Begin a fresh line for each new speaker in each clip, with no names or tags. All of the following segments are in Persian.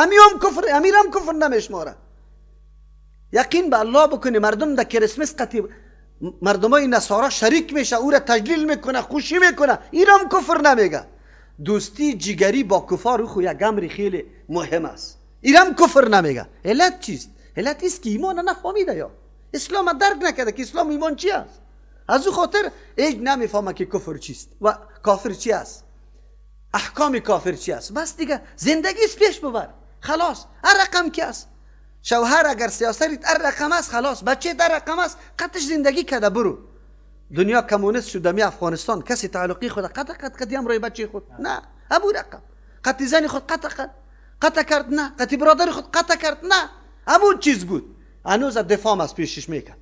امیام کفر، امیرم کفر نمیشماره. یقین به الله بکنی مردم در کریسمس قطعی مردمای نصارا شریک میشه، او را تجلیل میکنه، خوشی میکنه، ایرم کفر نمیگه. دوستی جگری با کفار خو یک امر خیلی مهم است، ایرم کفر نمیگه. علت چیست؟ علت است که ایمان نفهمیده یا اسلام درک نکرده که اسلام ایمان چی است. از او خاطر هیچ نمیفهمه که کفر چیست و کافر چی است، احکام کافر چی است. بس دیگه زندگی پیش ببر، خلاص. هر رقم که است، شوهر اگر سیاست هر رقم است، خلاص. بچه در رقم است، قطش زندگی کده برو. دنیا کمونیست شده می افغانستان، کسی تعلقی خود قطع قد قدیم روی بچه خود نه، ابو رقم قطع زن خود قطع قد قطع کرد نه، قطع برادر خود قطع کرد نه، همون چیز بود. هنوز دفاع از پیشش میکرد.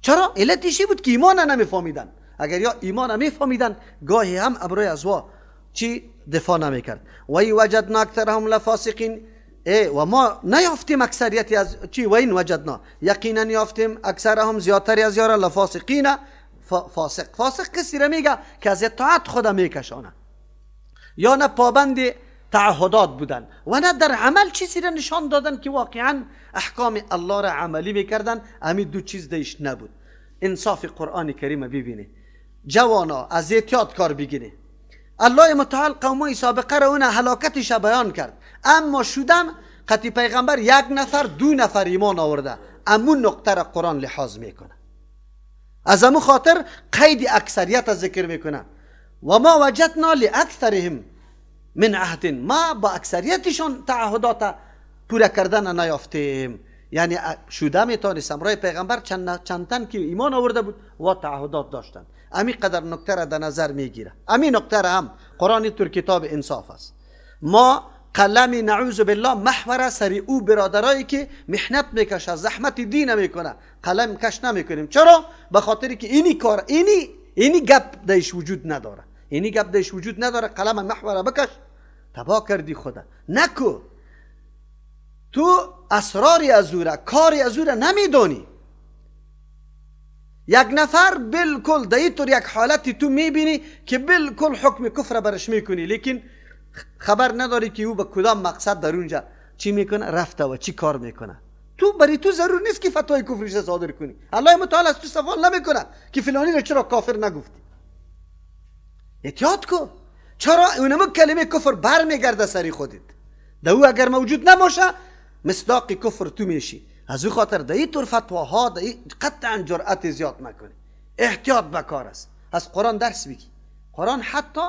چرا؟ علتش بود که ایمان نمیفهمیدن. اگر یا ایمان نمیفهمیدن گاهی هم ابروی ازوا چی دفاع نمیکرد. و ای وجدنا اکثرهم لفاسقین، ای و ما نیافتیم اکثریتی از چی، و این وجدنا یقینا یافتیم اکثرهم زیادتری از یارا لفاسقین، فاسق. فاسق کسی را میگه که از اطاعت خود میکشانه، یا نه پابند تعهدات بودن و نه در عمل چیزی را نشان دادن که واقعا احکام الله را عملی میکردن. همین دو چیز دیش نبود. انصاف قرآن کریم ببینه، جوانا از احتیاط کار بگیره. الله متعال قومای سابقه را اون هلاکتش بیان کرد، اما شدم قطعی پیغمبر یک نفر دو نفر ایمان آورده، امون نقطه را قرآن لحاظ میکنه. از امو خاطر قید اکثریت ذکر میکنه. و ما وجدنا لاکثرهم من عهد، ما با اکثریتشان تعهدات پوره کردن نیافتیم. یعنی شده میتونست امرای پیغمبر چند تن که ایمان آورده بود و تعهدات داشتن. امی قدر نکته را در نظر میگیره. امی نکته را هم قرآن تر کتاب انصاف است. ما قلم نعوذ بالله محور سری او برادرایی که محنت میکشه، زحمت دین میکنه، قلم کش نمیکنیم. چرا؟ به خاطر که اینی کار، اینی گپ دیش وجود نداره، اینی گپ دیش وجود نداره. قلم محور بکش، تبا کردی خدا نکو. تو اسراری از او را، کاری از او را نمیدانی. یک نفر بالکل در اینطور یک حالتی تو میبینی که بالکل حکم کفر برش میکنی، لیکن خبر نداری که او به کدام مقصد در اونجا چی میکنه رفته و چی کار میکنه. تو برای تو ضرور نیست که فتوای کفرش صادر کنی. الله متعال از تو سوال نمیکنه که فلانی رو چرا کافر نگفتی. احتیاط کو. چرا اونمو کلمه کفر برمیگرده سری خودت. در او اگر موجود نباشه مصداق کفر تو میشی. از او خاطر در این طور فتواها در قطعا جرأت زیاد نکنی. احتیاط بکار است. از قرآن درس بگی. قرآن حتی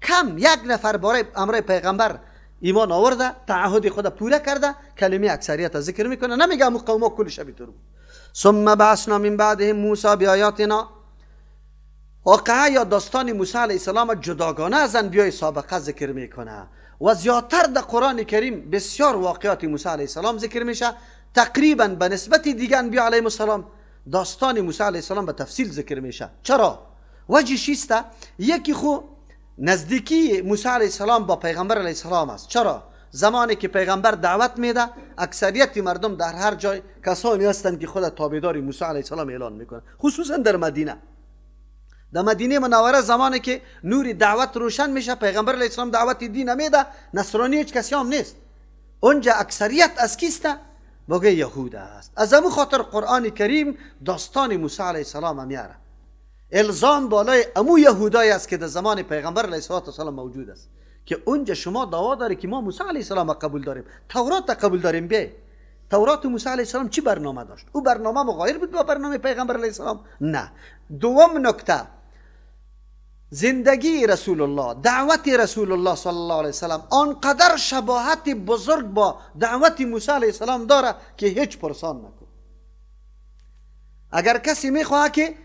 کم یک نفر برای امر پیغمبر ایمان آورده، تعهد خود پوره کرده، کلمه اکثریت ذکر میکنه. نمیگه امو قوما کلش بیتور بود. ثم بعثنا من بعدهم موسی بیایاتنا. واقعه یا داستان موسی علیه السلام جداگانه از انبیای سابقه ذکر میکنه و زیادتر در قرآن کریم بسیار واقعات موسی علیه السلام ذکر میشه. تقریبا به نسبت دیگه انبیا علیهم السلام داستان موسی علیه السلام به تفصیل ذکر میشه. چرا؟ وجه چیست؟ یکی خو نزدیکی موسی علیه السلام با پیغمبر علیه السلام است. چرا؟ زمانی که پیغمبر دعوت میده اکثریت مردم در هر جای کسانی هستند که خود تابعدار موسی علیه السلام اعلان میکنه، خصوصا در مدینه. در مدینه منوره زمانی که نور دعوت روشن میشه، پیغمبر علیه السلام دعوت دین میده، نصرانی هیچ کسی هم نیست. اونجا اکثریت از کیست؟ بگه یهود است. از امو خاطر قرآن کریم داستان موسی علیه السلام میاره. الزام بالای امو یهودای است که در زمان پیغمبر علیه السلام موجود است که اونجا شما دعوا داری که ما موسی علیه السلام قبول داریم، تورات قبول داریم. به تورات موسی علیه السلام چی برنامه داشت؟ او برنامه مغایر بود با برنامه پیغمبر علیه السلام؟ نه. دوم نکته، زندگی رسول الله، دعوت رسول الله صلی الله علیه وسلم آنقدر شباهت بزرگ با دعوت موسی علیه السلام داره که هیچ پرسان نکن. اگر کسی میخواه که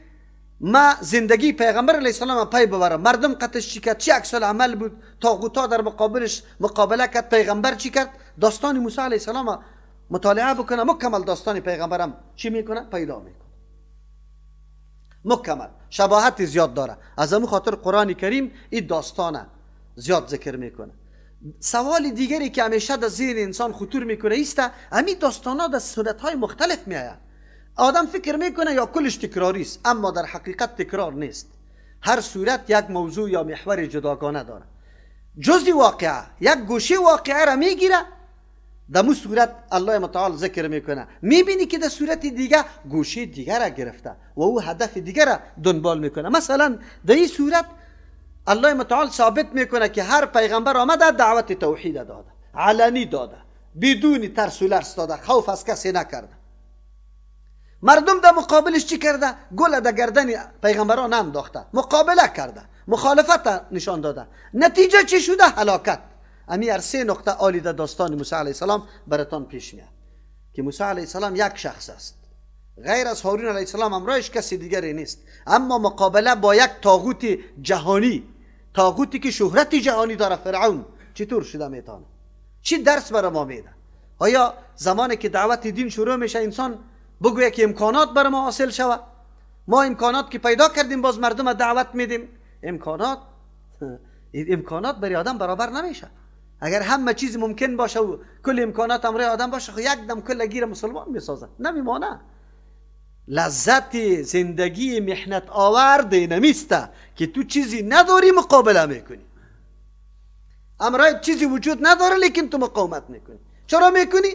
ما زندگی پیغمبر علیه السلام پی ببرم، مردم قطش چی کرد، چی عکس العمل بود، طاغوتا در مقابلش مقابله کرد، پیغمبر چی کرد، داستان موسی علیه السلام مطالعه بکنه، مکمل داستان پیغمبرم چی میکنه پیدا میکنه. مکمل شباهت زیاد داره. از همون خاطر قرآن کریم این داستانه زیاد ذکر میکنه. سوال دیگری که همیشه در ذهن انسان خطور میکنه ایست، همین داستان ها در صورت های مختلف میآید. آدم فکر میکنه یا کلش تکراری است، اما در حقیقت تکرار نیست. هر صورت یک موضوع یا محور جداگانه داره. جزء واقعه، یک گوشه واقعه را میگیره، در مو صورت الله متعال ذکر میکنه. میبینی که در صورت دیگه گوشه دیگه را گرفته و او هدف دیگه را دنبال میکنه. مثلا در این صورت الله متعال ثابت میکنه که هر پیغمبر آمده دعوت توحید داده، علنی داده، بدون ترس و لرز داده، خوف از کسی نکرده. مردم در مقابلش چی کرده؟ گل در گردن پیغمبران انداخته، مقابله کرده، مخالفت نشان داده. نتیجه چی شده؟ هلاکت. امی هر سه نقطه عالی در داستان موسی علیه السلام براتان پیش میاد که موسی علیه السلام یک شخص است، غیر از هارون علیه السلام امرایش کسی دیگری نیست، اما مقابله با یک طاغوت جهانی، طاغوتی که شهرت جهانی داره، فرعون، چطور شده میتونه؟ چی درس برای ما میده؟ آیا زمانی که دعوت دین شروع میشه انسان بگویه که امکانات برای ما حاصل شوه، ما امکانات که پیدا کردیم باز مردم دعوت میدیم؟ امکانات برای آدم برابر نمیشه. اگر همه چیز ممکن باشه و کل امکانات امرای آدم باشه، خب یک دم کل گیر مسلمان میسازه، نمیمانه. لذت زندگی محنت آور نمیسته که تو چیزی نداری مقابله میکنی، امرای چیزی وجود نداره لیکن تو مقاومت میکنی. چرا میکنی؟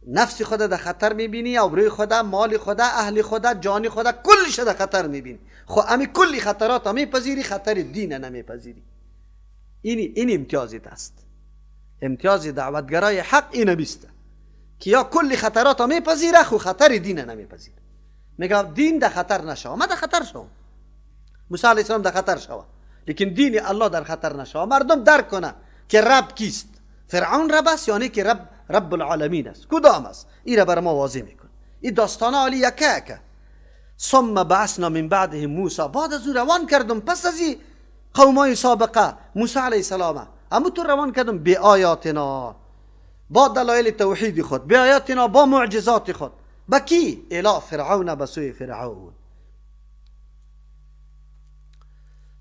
نفس خود در خطر میبینی، آبروی خود، مال خود، اهل خود، جان خود، کلش در خطر میبینی. خب امی کلی خطرات میپذیری، خطر دین نمیپذیری. این امتیازت است. امتیاز دعوتگرای حق این بیسته که یا کلی خطرات میپذیره خو خطر دین نمیپذیره. میگه دین در خطر نشوه، ما در خطر شوم، موسی علیه السلام در خطر شوه، لیکن دین الله در خطر نشوه. مردم درک کنه که رب کیست، فرعون رب است یعنی که رب رب العالمین است، کدام است؟ این را بر ما واضح میکنه. این داستان عالی یکه یکه. ثم بعثنا من بعدهم موسی، بعد از او روان کردم پس از این قومای سابقه موسی علیه السلام، اما تو روان کردم به آیاتنا، با دلایل توحید خود، به آیاتنا، با معجزات خود، با کی؟ الی فرعون، به سوی فرعون.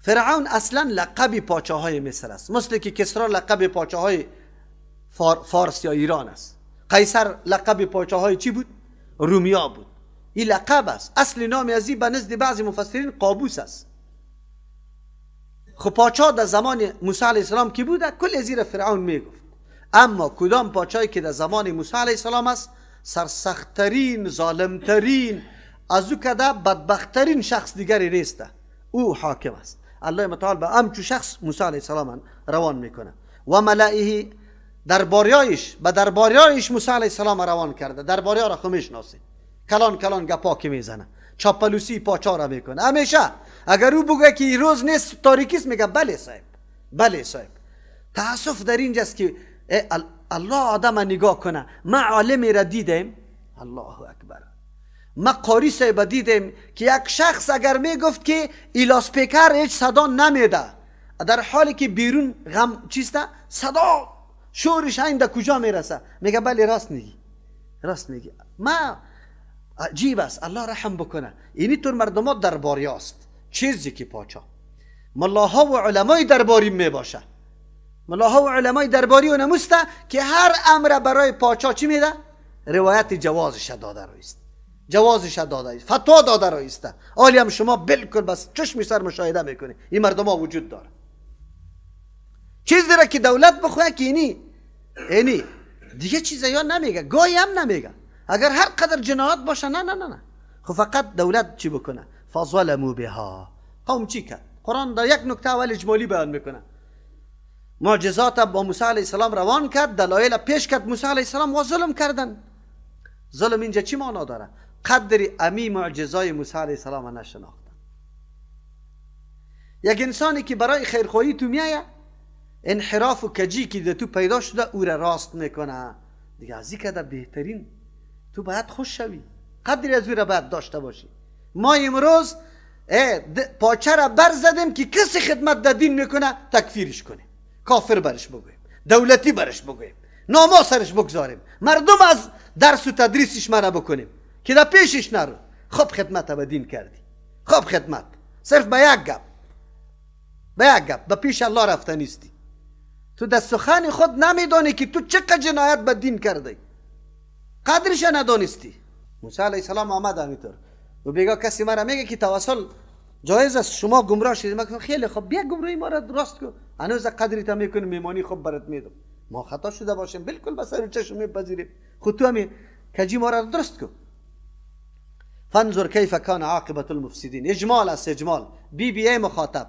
فرعون اصلا لقب پاچاهای مصر است، مثل که کسرا لقب پاچاهای فارس یا ایران است، قیصر لقب پاچاهای چی بود؟ رومیا بود. این لقب است. اصل نام از این به نزد بعضی مفسرین قابوس است. خب پاچا در زمان موسی علیه السلام کی بوده؟ کل زیر فرعون میگفت. اما کدام پاچایی که در زمان موسی علیه السلام است، سرسختترین، ظالمترین، از او کده بدبختترین شخص دیگری نیست، او حاکم است. الله متعال به همچو شخص موسی علیه السلام روان میکنه. و ملائه، درباریایش، به درباریایش موسی علیه السلام روان کرده. درباریا را خو میشناسید، کلان کلان گپا که میزنه، چاپلوسی پاچا را میکنه همیشه. اگر او بگه که روز نیست تاریکیست، میگه بله صاحب، بله صاحب. تاسف در اینجاست که الله آدم نگاه کنه. ما عالمی را دیدیم، الله اکبر، ما قاری صاحب دیدیم که یک شخص اگر میگفت که ایلاسپیکر هیچ صدا نمیده، در حالی که بیرون غم چیسته، صدا شورش این در کجا میرسه، میگه بله راست میگی، راست میگی. ما عجیب است، الله رحم بکنه. اینی طور مردم ها درباری است. چیزی که پاچا ملاها و علمای درباری میباشه، ملاها و علمای درباری و نموسته که هر امر برای پاچا چی میده؟ روایت جوازش داده رویست، جوازش داده است، فتوا داده رویست. آلی هم شما بالکل بس چشم سر مشاهده میکنی این مردم ها وجود داره. چیزی را که دولت بخواه که اینی دیگه چیزی یا نمیگه، گاهی هم نمیگه. اگر هر قدر جنایت باشه نه نه نه نه، خب فقط دولت چی بکنه؟ فظلموا بها. قوم چی کرد؟ قرآن در یک نکته اول اجمالی بیان میکنه. معجزات با موسی علیه السلام روان کرد، دلایل پیش کرد موسی علیه السلام و ظلم کردن. ظلم اینجا چی معنا داره؟ قدر امی معجزای موسی علیه السلام نشناختن. یک انسانی که برای خیرخواهی تو میایه، انحراف و کجی که در تو پیدا شده او را راست میکنه دیگه. از این بهترین تو باید خوش شوی، قدری از او را باید داشته باشی. ما امروز پاچه را برزدیم که کسی خدمت در دین میکنه تکفیرش کنیم، کافر برش بگوییم، دولتی برش بگوییم، ناما سرش بگذاریم، مردم از درس و تدریسش منع بکنیم که در پیشش نرو. خب خدمت به دین کردی، خب خدمت صرف به یک گپ، به یک گپ به پیش الله رفته نیستی. تو در سخن خود نمیدانی که تو چقدر جنایت به دین کردی، قدرش ندانستی. موسی علیه السلام آمد همینطور و بیگا کسی مرا میگه که توسل جایز است، شما گمراه شدید. من خیلی خب بیا گمراهی ما را راست کن. هنوز قدری تا میکنم، میمانی خوب برات میدم. ما خطا شده باشیم بالکل به سر چشم میپذیریم، خود تو همی کجی ما را درست کن. فانظر کیف کان عاقبت المفسدین. اجمال است، اجمال. بی بی ای مخاطب،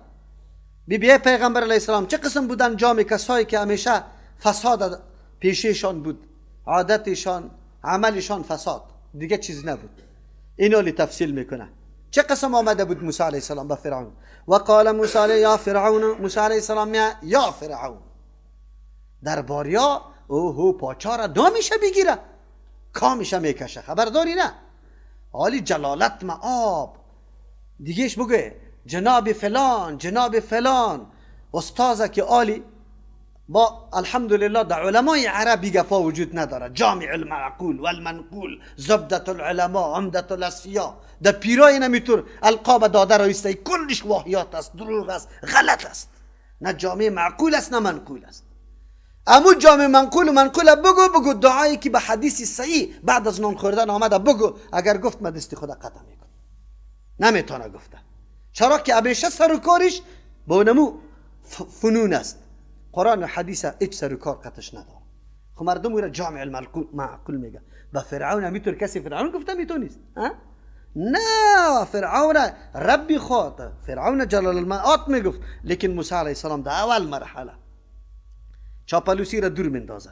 بی بی ای پیغمبر علیه السلام چه قسم بودن؟ جام کسایی که همیشه فساد پیشهشان بود، عادتشان، عملشان فساد، دیگه چیز نبود. اینو لی تفصیل میکنه چه قسم آمده بود موسی علیه السلام به فرعون. و قال موسی یا فرعون، موسی علیه السلام یا فرعون، درباریا اوهو پاچا را دامیشه بگیره، کامیشه میکشه، خبرداری نه، حالی جلالت معاب دیگهش بگه جناب فلان، جناب فلان، استازه که عالی با الحمدلله در علمای عربی گپا وجود نداره. جامع المعقول والمنقول، زبدة العلماء، عمدة الاسفیا، در پیرای نمیتور القاب داده را ایسته، کلش واهیات است، دروغ است، غلط است، نه جامع معقول است نه منقول است. امو جامع منقول و منقول بگو، بگو دعایی که به حدیث صحیح بعد از نان خوردن آمده بگو، اگر گفت من دست خدا قطع میکنم. نمیتونه گفته، چرا که همیشه سر و کارش با نمو فنون است. قرآن و حدیث هیچ سر و کار قطعش نداره. خب مردم او را جامع المعقول میگه. به فرعون همیطور کسی فرعون گفته میتونیست؟ نه، فرعون ربی خود، فرعون جلال المآت میگفت، لیکن موسی علیه السلام در اول مرحله چاپلوسی را دور مندازه،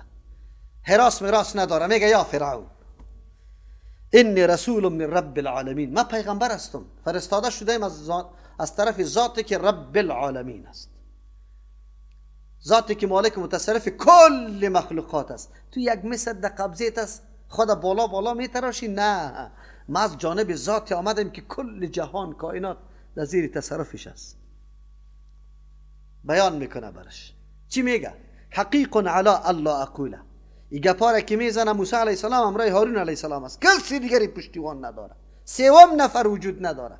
حراس مراس نداره، میگه یا فرعون انی رسول من رب العالمین، من پیغمبر هستم، فرستاده شده ایم از طرف ذاتی که رب العالمین است، ذاتی که مالک متصرف کل مخلوقات است. تو یک مثل در قبضیت است، خدا بالا بالا میتراشی؟ نه، ما از جانب ذاتی آمدیم که کل جهان کائنات در زیر تصرفش است. بیان میکنه برش چی میگه؟ حقیق علی الله اقوله. این گپا که میزنه موسی علیه السلام امرای هارون علیه السلام است، کسی دیگری پشتیوان نداره، سوم نفر وجود نداره.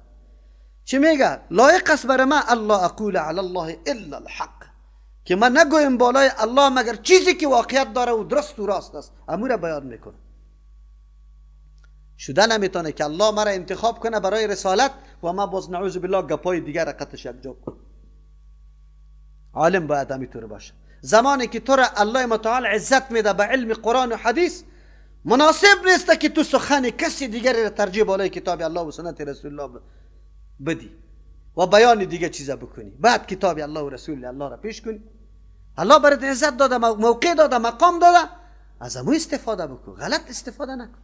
چی میگه؟ لایق است بر من الله اقول علی الله الا الحق، که من نگویم بالای الله مگر چیزی که واقعیت داره و درست و راست است، امور بیان میکنه. شده نمیتونه که الله مرا انتخاب کنه برای رسالت و ما باز نعوذ بالله گپای دیگر قطش یک جا کنم. عالم باید همینطور باشه. زمانی که تو را الله متعال عزت میده به علم قرآن و حدیث، مناسب نیست که تو سخن کسی دیگری را ترجیح بالای کتاب الله و سنت رسول الله بدی و بیان دیگه چیزا بکنی. بعد کتاب الله و رسول الله را پیش کنی. الله برات عزت داده، موقع داده، مقام داده، از امو استفاده بکن، غلط استفاده نکن.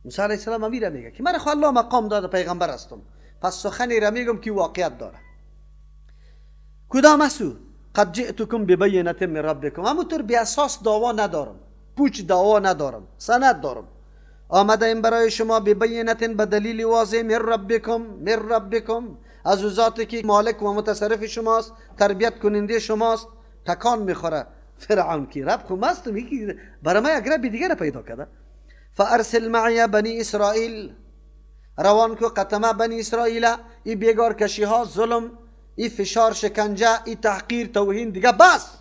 موسی علیه السلام امیره میگه که من خو الله مقام داده، پیغمبر هستم، پس سخنی را میگم که واقعیت داره. کدام اسو؟ قد جئتکم ببینة من ربکم. همونطور بی اساس دعوا ندارم، پوچ دعوا ندارم، سند دارم. آمده این برای شما ببینة، به دلیل واضح، من ربکم، من ربکم، از ذاتی که مالک و متصرف شماست، تربیت کننده شماست. تکان میخوره فرعون کی رب خو ماست، میگه برای ما یک رب دیگه را پیدا کرده. فارسل معی بنی اسرائیل، روان کو قطمه بنی اسرائیل. ای بیگار کشی ها، ظلم، ای فشار، شکنجه، ای تحقیر، توهین، دیگه بس.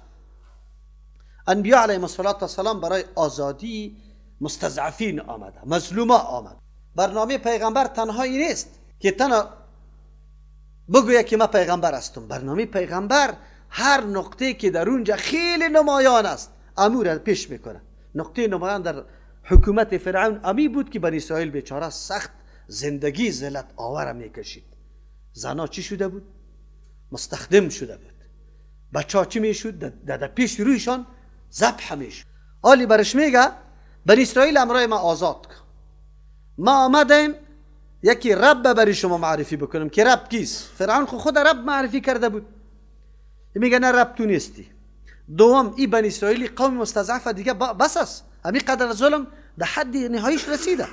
انبیاء علیهم الصلاة والسلام برای آزادی مستضعفین آمده، مظلوما آمده. برنامه پیغمبر تنهایی نیست که تنها بگوید که من پیغمبر هستم. برنامه پیغمبر هر نقطه که در اونجا خیلی نمایان است امور پیش میکنه. نقطه نمایان در حکومت فرعون امی بود که بنی اسرائیل بیچاره سخت زندگی ذلت آور میکشید. زنا چی شده بود؟ مستخدم شده بود. بچه ها چی میشد؟ در پیش رویشان ذبح میشد. آلی برش میگه بنی اسرائیل امرای ما آزاد کن. ما آمدیم یکی رب برای شما معرفی بکنم که رب کیست. فرعون خود رب معرفی کرده بود. میگه نه رب تو نیستی. دوم ای بنی اسرائیلی قوم مستضعف دیگه بس است، همین قدر ظلم در حد نهاییش رسیده.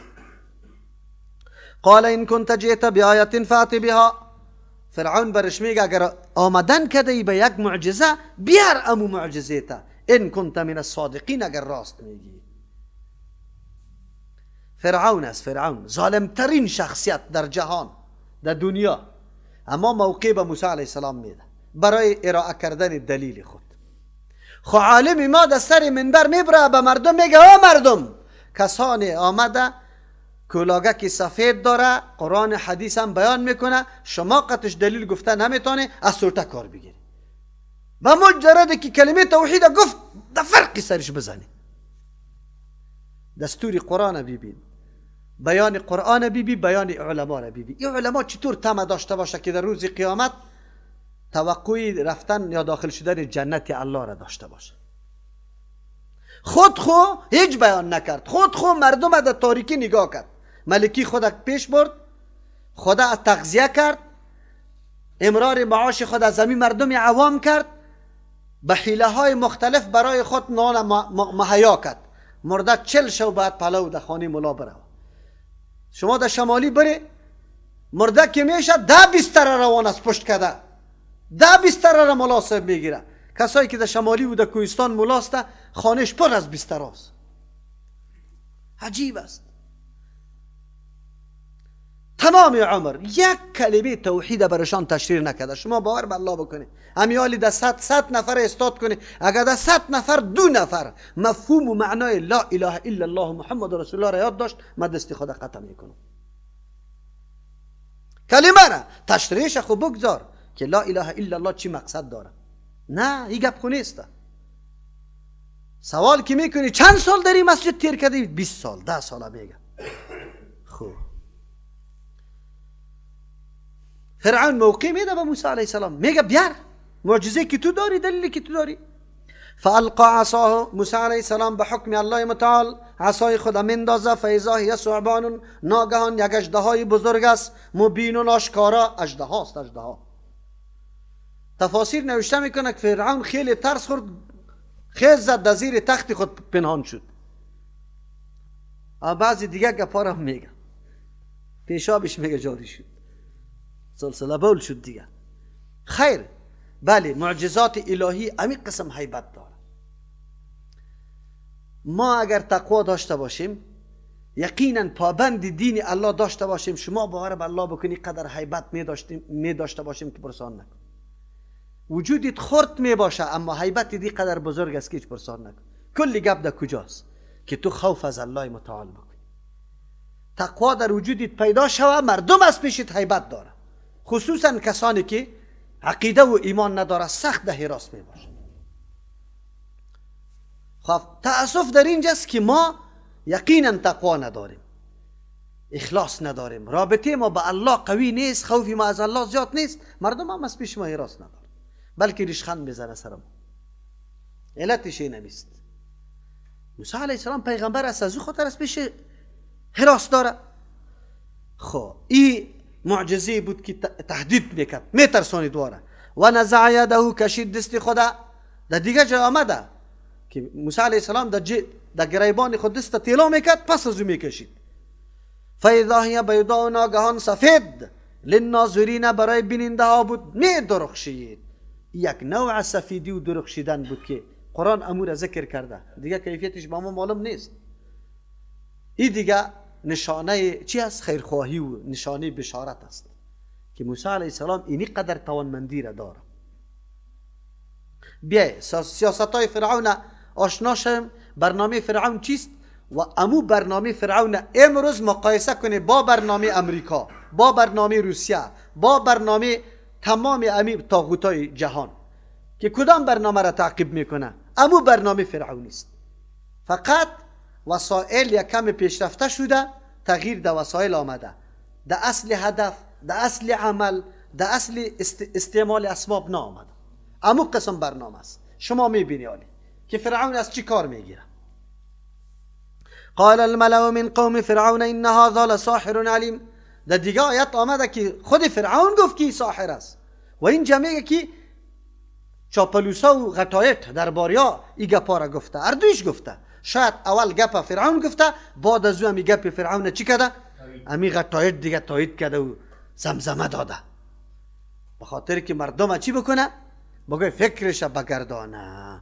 قال ان كنت جئت بآیة فأت بها. فرعون برش میگه اگر آمدن کده ای به یک معجزه بیار امو معجزه تا، ان كنت من الصادقین، اگر راست میگی. فرعون است، فرعون ظالمترین شخصیت در جهان، در دنیا، اما موقع به موسی علیه السلام میده برای ارائه کردن دلیل خود. خو عالم ما در سر منبر میبره به مردم میگه ها مردم، کسانی آمده کلاگه که سفید داره، قرآن حدیث هم بیان میکنه، شما قطش دلیل گفته نمیتونه، از سرطه کار بگیری. با مجرد که کلمه توحید گفت در فرقی سرش بزنی. دستور قرآن ببین، بیان قرآن ببین، بیان علما را ببین. این علما چطور طمع داشته باشه که در روز قیامت توقعی رفتن یا داخل شدن جنت الله را داشته باشه؟ خود خو هیچ بیان نکرد، خود خو مردم در تاریکی نگاه کرد، ملکی خود پیش برد، خدا تغذیه کرد، امرار معاش خود از زمین مردم عوام کرد، به حیله های مختلف برای خود نان مهیا کرد. مرده 40 شو بعد پلو در خانه ملا برو. شما در شمالی بری، مرده که میشه 10 بستر روان از پشت کده، 10 بستر را ملا صاحب میگیره. کسایی که در شمالی و در کوهستان ملاست، خانهش پر از بستر است. عجیب است. تمام عمر یک کلمه توحید برشان تشریح نکرده. شما باور به الله بکنید، امیالی در 100 نفر استاد کنید، اگر در 100 نفر 2 نفر مفهوم و معنای لا اله الا الله محمد رسول الله را یاد داشت، من دست خدا قطع میکنم. کلمه را تشریحش خو بگذار که لا اله الا الله چی مقصد داره. نه، این گپ خو نیست. سوال که میکنی چند سال در این مسجد تیر کردی؟ 20 سال، 10 سال میگه. خب فرعون موقع میده به موسی علیه السلام، میگه بیار معجزه که تو داری، دلیلی که تو داری. فالقى عصاه، موسی علیه السلام به حکم الله متعال عصای خود مندازه، فاذا هی ثعبان، ناگهان یک اژدهای بزرگ است، مبین و آشکارا، اژدهاست، اژدها. تفاسیر نوشته میکنه که فرعون خیلی ترس خورد، خیز زد در زیر تخت خود پنهان شد. بعضی دیگه گپا را میگه، پیشابش میگه جاری شد، سلسله بول شد دیگه. خیر، بله، معجزات الهی امی قسم هیبت داره. ما اگر تقوا داشته باشیم، یقینا پابند دین الله داشته باشیم، شما باور به الله بکنی قدر هیبت می داشته باشیم که پرسان نکن. وجودت خرد می باشه اما هیبت دی قدر بزرگ است که هیچ پرسان نکن. کلی گپ در کجاست که تو خوف از الله متعال بکنی، تقوا در وجودت پیدا شوه، مردم از پیشت هیبت داره، خصوصا کسانی که عقیده و ایمان نداره، سخت در حراس می باشه. خب تأسف در اینجاست که ما یقینا تقوا نداریم، اخلاص نداریم، رابطه ما با الله قوی نیست، خوف ما از الله زیاد نیست، مردم هم از پیش ما حراس نداره، بلکه ریشخند میزنه سر ما. علتش این نیست. موسی علیه السلام پیغمبر است، از او خاطر از پیش حراس داره. خب این معجزه بود که تهدید میکرد، میترسانید واره. و نزع یده، کشید دست خدا. در دیگه جای آمده که موسی علیه السلام در گریبان خود دست تیلا میکرد، پس از او میکشید. فاذا هی بیضاء، ناگهان سفید، للناظرین، برای بیننده ها بود، میدرخشید. یک نوع سفیدی و درخشیدن بود که قرآن امور ذکر کرده، دیگه کیفیتش با ما معلوم نیست. این دیگه نشانه چی است؟ خیرخواهی و نشانه بشارت است که موسی علیه السلام اینی قدر توانمندی را داره. بیای سیاست های فرعون آشنا شویم، برنامه فرعون چیست و امو برنامه فرعون امروز مقایسه کنه با برنامه امریکا، با برنامه روسیه، با برنامه تمام امی طاغوتای جهان که کدام برنامه را تعقیب میکنه؟ امو برنامه فرعونی است. فقط وسایل یک کم پیشرفته شده، تغییر در وسایل آمده، در اصل هدف، در اصل عمل، در اصل استعمال اسباب نآمده. امو قسم برنامه است. شما میبینی آلی که فرعون از چی کار میگیره. قال الملأ من قوم فرعون ان هذا لساحر علیم. در دیگه آیت آمده که خود فرعون گفت که ساحر است و این جمعه که چاپلوسا و غطایت درباریا ای گپا را گفته، اردویش گفته. شاید اول گپ فرعون گفته، بعد از او امی گپ فرعون چی کرده؟ امی غطایت دیگه تایید کرده و زمزمه داده، به خاطر که مردم چی بکنه؟ بگه فکرش بگردانه.